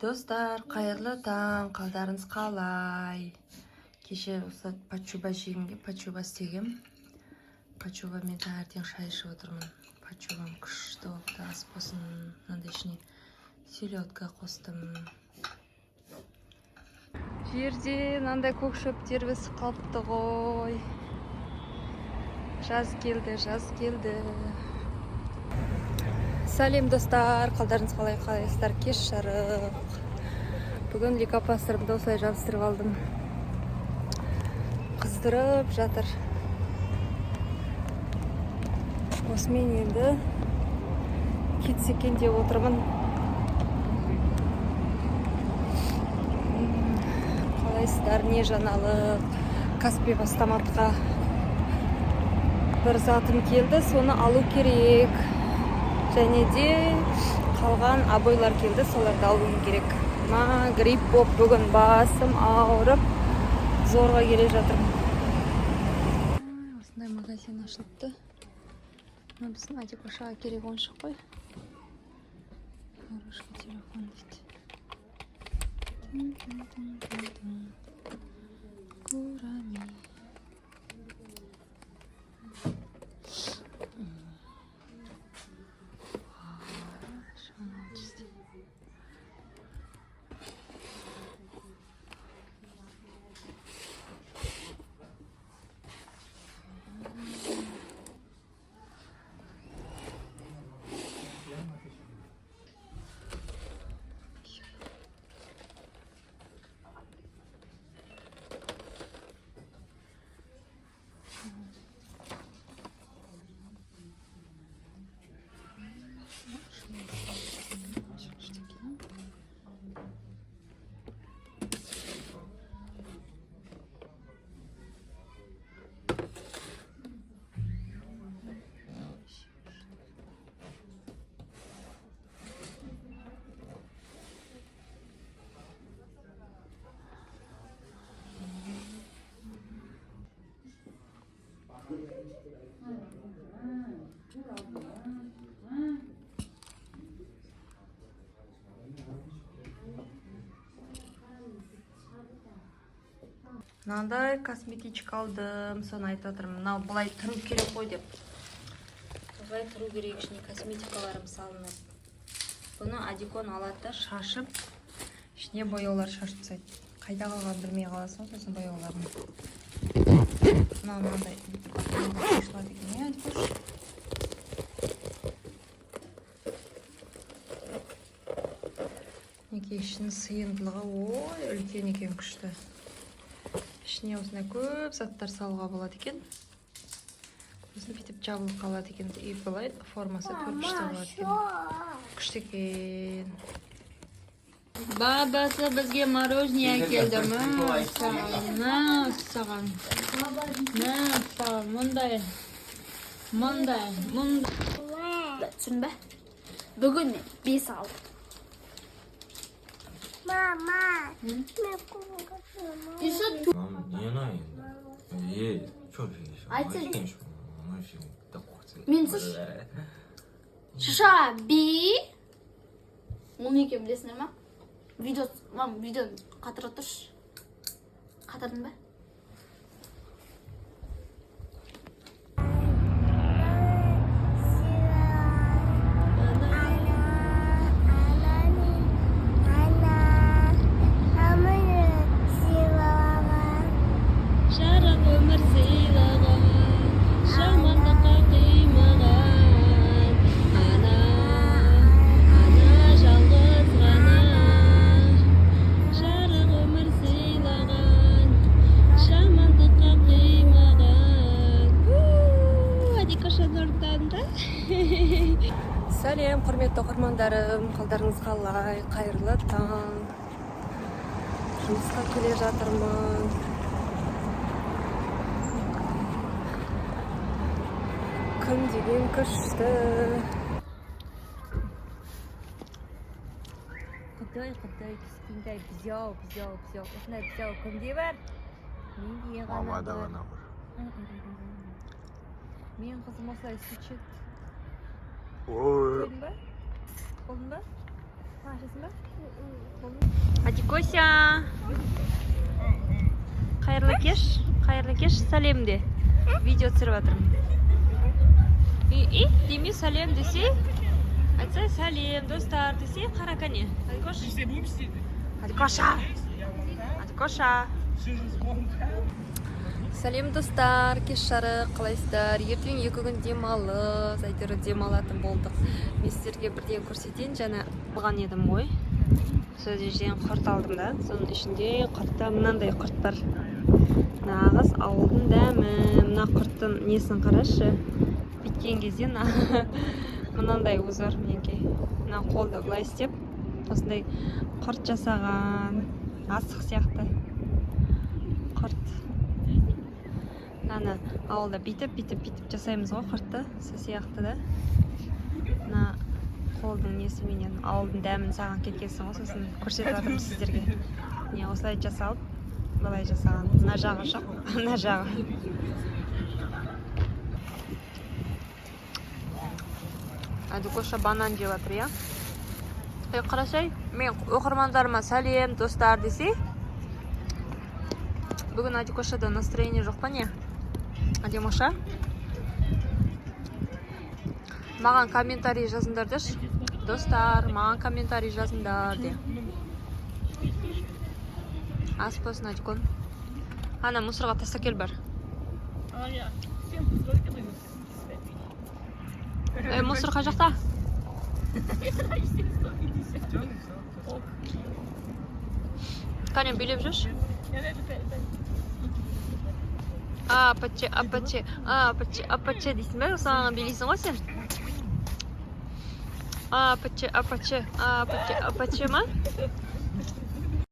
Достар, қайырлы таң, қалдарыңыз қалай? Кеше осы пачуба жегім келіп, пачуба істегем. Пачубамен таңертең шай ішіп отырмын. Пачубам күшті болыпты, ас болсын. Мынандай ішіне селедка қостым. Жерде мынандай көк шөптер өсіп қалыпты ғой. Жаз келді, жаз келді. Сәлем, достар, қалдарыңыз қалай, қалайсыздар? Кеш жарық. Бүгін лейкопластырымды осылай жабыстырып алдым. Қыздырып жатыр. Осымен енді кетсе екен деп отырмын. Қалайсыздар, не жаңалық? Каспи бастаматқа бір затым келді, соны алу керек. Және де қалған обойлар келді, соларды алуым керек. Ма, грипп болып бүгін басым ауырып, зорға келе жатырмын. Ай, осындай магазин ашылыпты. Мына біздің Адикошаға керек ойыншық қой. Хороший телефон дейді. Тын-тын-тын-тын-тын. Гурами. Шамал. Мынандай косметичка алдым, соны айтып жатырмын. Мынау былай тұру керек қой деп. Былай тұру керек, ішіне косметикаларым салынып. Бұны Адикон алады да шашып, ішіне бояулар шашып тастайды. Қайда қалғанын білмей қаласың ғой сосын бояуларын. Мынау мынандай бүйтіп ашылады екен, иә, Адикош? Мінекей, ішінің сыйымдылығы ой үлкен екен, күшті. Ішіне осындай көп заттар салуға болады екен. Сосын бүйтіп жабылып қалады екен. И былай формасы төртбұрышты болады екен. Күшті екен. Бабасы бізге мороженое әкелді. Мәссаған, мәссаған. Мәссаған, мұндай. Мұндай, мұндай. Түсіндің бе? Бүгін мен 5 алдым. Мама. Еще Айтшы. Мен Шаша би. Ол не екенін білесіңдер ма? Видео, мам, видеоны қатыра тұршы. Қатырдың ба? Жарық өмір сыйлаған, жамандыққа қимаған. Ана, ана жалғыз ғана. Жарық өмір сыйлаған, жамандыққа қимаған. Адикоша нұрдан да. Сәлем, құрметті оқырмандарым, қалдарыңыз қалай? Қайырлы таң. Жұмысқа келе жатырмын. Күн деген күшті. Құдай, құдай, кішкентай бұзау, бұзау, бұзау. Осындай бұзау кімде бар? Менде ғана Мамада бар. ғана бар. Менің қызым осылай сүт ішеді. Ой. Көрдің ба? Болдың ба? Ішесің ба? Адикося, қайырлы кеш, қайырлы кеш, сәлем де. Видео түсіріп жатырмын. И, и, деме, сәлем десе, айтса, сәлем, достар десе, қара кәне. Адикош. Адикоша. Адикоша. Сәлем, достар, кеш жарық, қалайсыздар? Ертең 2 күн демалыс, әйтеуір демалатын болдық. Мен сіздерге бірден көрсетейін, жаңа алған едім ғой. Сол жерден құрт алдым да, соның ішінде құртта мынандай құрт бар. Нағыз ауылдың дәмі. Мына құрттың несін қарашы. Бүйткен кезде мынандай узор, мінекей. Мына қолды былай істеп, осындай құрт жасаған, асық сияқты құрт. Мынаны ауылда бүйтіп, бүйтіп, бүйтіп жасаймыз ғой құртты, сол сияқты да. Мына қолдың несіменен ауылдың дәмін саған кеткенсің ғой, сосын көрсетіп жатырмын сіздерге. Міне, осылай жасалып, былай жасаған. Мына жағы жоқ, мына жағы. Адикоша банан жеп жатыр, иә. Ей, қарасай, мен оқырмандарыма сәлем, достар десе. Бүгін Адикошада настроение жоқ па, не? Адимоша? Маған комментарий жазыңдар деші. Достар, маған комментарий жазыңдар де. Ас болсын, Адикон. Ана мусорға таста кел, бар. А, Ей, мусор қай жақта? Кәне, билеп жүрші. Апаче, апаче, апаче, апаче дейсің бе? Соған билейсің ғой сен. Апаче, апаче, апаче, апаче ма?